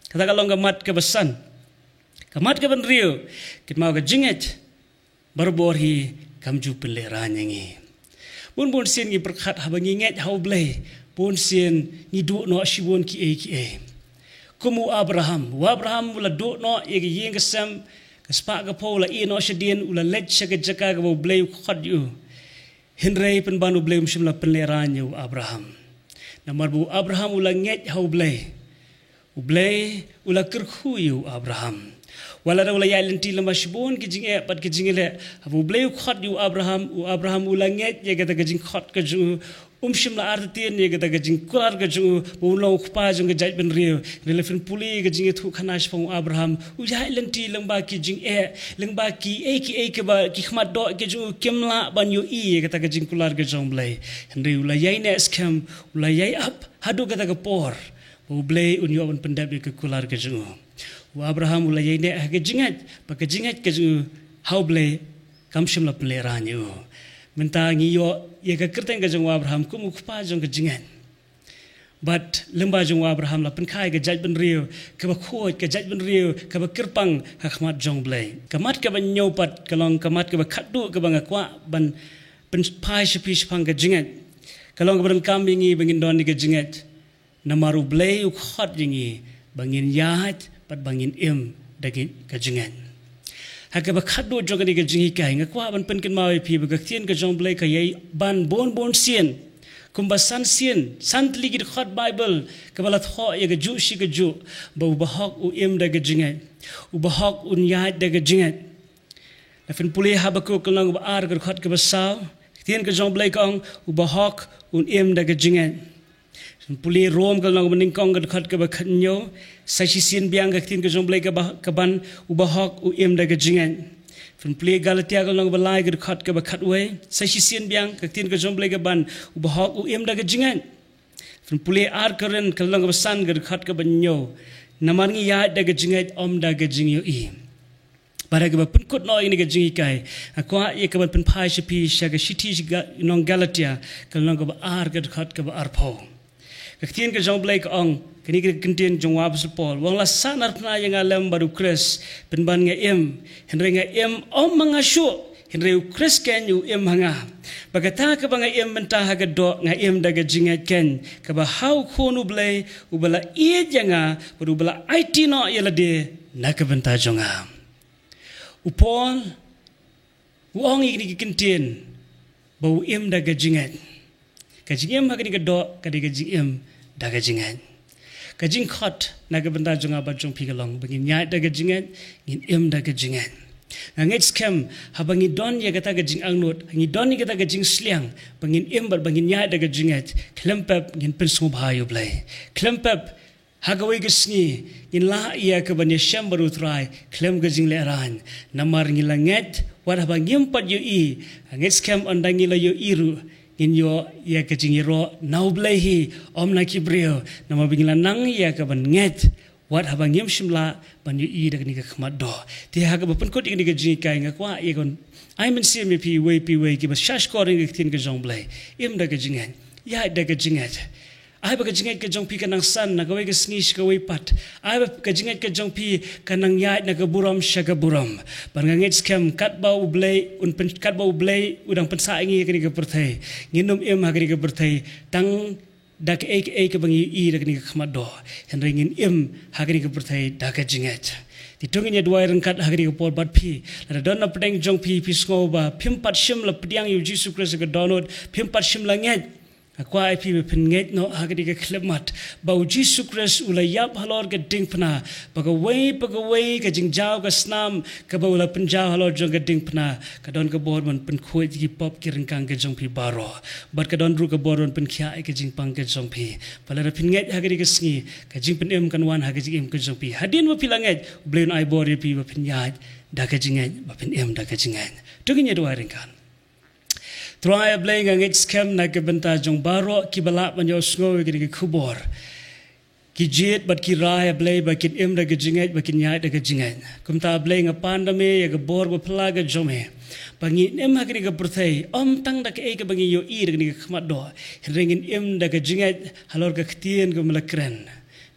Kata ka long ka mat kaba san. Ka mat kaba hynriew, kynmaw, ka jingngeit barabor hi kam ju pynlehraiñ ïa ngi. Bun bun sien ngi pyrkhat haba ngi ngeit ha U Blei, bun sien ngi duh noh shibun kiei kiei. Kum u Abraham, u Abraham u la duh noh ïa ka ïing ka sem, ka spah ka phew, u la ïeh noh shadien, u la leit sha ka jaka kaba U Blei u khot ïa u. Hynrei pynban U Blei um shym la pynlehraiñ ïa u Abraham. Namar ba u Abraham u la ngeit ha U Blei. U Blei u la kyrkhu ïa u Abraham. Wat lada u la ïaid lynti lem bad shibun ki jingeh bad ki jingïaleh, haba U Blei u khot ïa u Abraham, u Abraham u la ngeit ïa kata ka jingkhot ka jong u, um shym la artatien ïa kata ka jingkular ka jong u ba un long u kpa jong ka jaitbynriew. Hynrei lada phin pule ïa ka jingïathuhkhana shaphang u Abraham, u ïaid lynti lyngba ki jingeh, lyngba kiei kiei kiba ki khmat doh ka jong u kim lah ban ïohi ïa kata ka jingkular ka jong U Blei. Hynrei u la ïaineh skhem, u la ïai ap haduh kata ka por ba U Blei un ïoh ban pyndep ïa ka kular ka jong u. U Abraham u la ïaineh ha ka jingngeit, bad ka jingngeit ka jong u ha U Blei kam shym la pynlehraiñ ïa u. Mynta ngi ïoh ïa ka kyrteng ka jong u Abraham kum u kpa jong ka jingngeit. Bad lyngba jong u Abraham la pynkhie ka jaitbynriew kaba khuid, ka jaitbynriew kaba kyrpang ha khmat jong U Blei. Ka mat kaba hynñiew pat ka long ka mat kaba khatduh kaba nga kwah ban pynphai sha phi shaphang ka jingngeit. Ka long kaba donkam ïa ngi ba ngin don ïa ka jingngeit. Namar U Blei u khot ïa ngi ba ngin ïaid bad ba ngin im da ka jingngeit. Ha kaba khatduh jong kane ka jinghikai nga kwah ban pynkynmaw ïa phi ba ka ktien ka jong U Blei ka ïai ban bun bun sien. Kumba san sien, san tylli ki dkhot Baibl, kaba la thoh ïa kajuh shi kajuh, ba u bahok u im da ka jingngeit. U bahok un ïaid da ka jingngeit. La phin pule Habakuk ka lynnong kaba ar ka dkhot kaba saw. Ka ktien ka jong U Blei ka ong, u bahok un im da ka jingngeit. Phin pule Rom ka lynnong kaba nyngkong ka dkhot kaba khathynñiew. Sa shisien biang ka ktien ka jong U Blei kaba, ka ban, u bahok u im da ka jingngeit. Phin pule Galatia ka lynnong kaba lai ka dkhot kaba khatwei. Sa shisien biang ka ktien ka jong U Blei ka ban, u bahok u im da ka jingngeit. Phin pule Ar Korinth ka lynnong kaba san ka dkhot kaba hynñiew. Namar ngi ïaid da ka jingngeit, ym da ka jingïohi. Bad ha kaba pynkut noh ïa kane ka jinghikai, nga kwah ïa kaban pynphai sha phi sha ka shithi sha ka nong Galatia, ka lynnong kaba ar ka dkhot kaba arphew. Ka ktien ka jong U Blei ka ong, kane ka ktien jong u apostol Paul, u ong la sahnarphna ïa nga lem bad U Khrist, pynban nga im, hynrei nga im ym ma nga shuh, hynrei U Khrist keiñ u im ha nga. Bad kata kaba nga im mynta ha ka doh nga im da ka jingngeit keiñ, kaba ha U Khun U Blei, uba la ïeit ïa nga, bad uba la aiti noh ïa lade na ka bynta jong nga. U Paul u ong ïa kine ki ktien ba u im da ka jingngeit. Ka jingim ha kane ka doh ka dei ka jingim da ka jingngeit. Ka jingkhot na ka bynta jong nga bad jong phi ka long ba ngin ïaid da ka jingngeit, ngin im da ka jingngeit. Nga ngeit skhem haba ngi don ïa kata ka jingangnud, ngi don ïa kata ka jingsliang ba ngin im bad ba ngin ïaid da ka jingngeit, khlem pep ngin pynsngewbha ïa U Blei. Khlem pep ha kawei ka sngi ngin lah ïa kaban ïashem bad U Trai khlem ka jinglehrain. Namar ngi la ngeit wat haba ngim pat ïohi. Nga ngeit skhem ynda ngi la ïohi ruh ngin ïoh ïa ka jingïaroh na U Blei hi, ym na ki briew. Namar ba ngi la nang ïa kaban ngeit wat haba ngim shym lah ban ïohi da kane ka khmat doh. Te ha kaba pynkut ïa kane ka jinghikai nga kwah ïa kaban ai mynsiem ïa phi iwei pa iwei kiba sngap skhor ïa ka ktien ka jong U Blei. Im da ka jingngeit, ïaid da ka jingngeit. Ai ba ka jingngeit ka jong phi kan nang san na kawei ka sngi sha kawei pat. Ai ba ka jingngeit ka jong phi kan nang ïaid na ka burom sha ka burom. Bad nga ngeit skhem katba U Blei un pyn-, katba U Blei u dang pynsah ïa ngi ha kane ka pyrthei, ngin ym im ha kane ka pyrthei tang da kaei kaei kaba ngi ïohi da kane ka khmat doh. Hynrei ngin im ha kane ka pyrthei da ka jingngeit. Te to ngin ïa duwai ryngkat ha kane ka por bad phi. Lada don na pdeng jong phi, phi sngew ba phim pat shym la pdiang ïa U Jisu Khrist ha ka dohnud, phim pat shym la ngeit. Nga kwah ïa phi ba phin ngeit noh ha kane ka khyllipmat ba U Jisu Khrist u la ïap halor ka diengphna, ba kawei pa kawei ka jingjaw ka snam kaba u la pynjaw halor jong ka diengphna ka don ka bor ban pynkhuid ïa ki pop ki ryngkang ka jong phi baroh. Bad ka don ruh ka bor ban pynkhiah ïa ka jingpang ka jong phi. Ba lada phin ngeit ha kane ka sngi, ka jingpynim kan wan ha ka jingim ka jong phi. Hadien ba phi la ngeit, U Blei un ai bor ïa phi ba phin ïaid da ka jingngeit, ba phin im da ka jingngeit. To ngin ïa duwai ryngkat. Trai A Blei, nga ngeit skhem na ka bynta jong baroh kiba lah ban ïohsngew ïa kane ka khubor. Ki jied bad ki rai A Blei ba kin im da ka jingngeit, ba kin ïaid da ka jingngeit. Kumta A Blei nga pan da me ïa ka bor ba phylla ka jong me ba ngin im ha kane ka pyrthei ym tang da kaei kaba ngi ïohi da kane ka khmat doh, hynrei ngin im da ka jingngeit halor ka ktien kaba me la kren.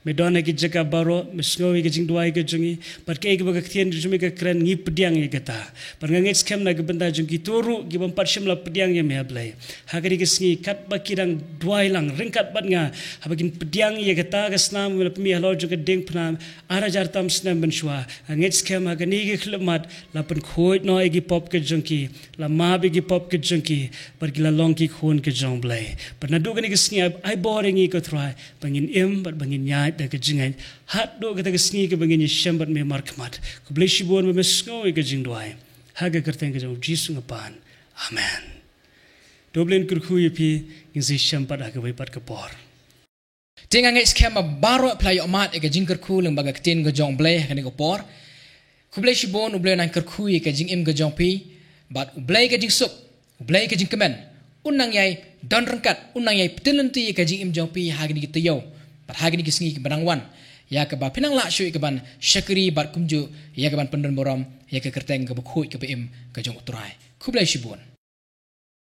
Me don ha ki jaka baroh, me sngew ïa ka jingduwai ka jong ngi. Bad kaei kaba ka ktien ka jong me ka kren, ngi pdiang ïa kata. Bad nga ngeit skhem na ka bynta jong kito ruh ki bym pat shym la pdiang ïa me A Blei, ha kane ka sngi katba ki dang duwai lang ryngkat bad nga, haba kin pdiang ïa kata ka snam ba me la pynmih halor jong ka diengphna ar hajar tam snem mynshuwa. Nga ngeit skhem ha kane ka khyllipmat la pynkhuid noh ïa ki pop ka jong ki, la map ïa ki pop ka jong ki, bad ki la long ki khun ka jong U Blei. Bad naduh kane ka sngi ai, ai bor ïa ngi ko Trai ba ngin im bad ba ngin ïaid da ka jingngeit haduh kata ka sngi kaba ngin ïashem bad me markhmat. Khublei shibun ba me sngew ïa ka jingduwai. Ha ka kyrteng ka jong U Jisu nga pan. Amen. To U Blei un kyrkhu ïa phi, ngin sa ïashem pat ha kawei pat ka por. Te nga ngeit skhem ba baroh phi la ïohmad ïa ka jingkyrkhu lyngba ka ktien ka jong U Blei ha kane ka por. Khublei shibun, U Blei un nang kyrkhu ïa ka jingim ka jong phi. Bad U Blei ka jingsuk, U Blei ka jingkmen, un nang ïai don ryngkat, un nang ïai pynlynti ïa ka jingim jong phi ha kine ki taïew bad ha kine ki sngi kiba nang wan, ïa kaba phin nang lah shuh ïa kaban shakri bad kumjuh ïa kaban pyndon burom ïa ka kyrteng kaba khuid kaba im ka jong U Trai. Khublei shibun.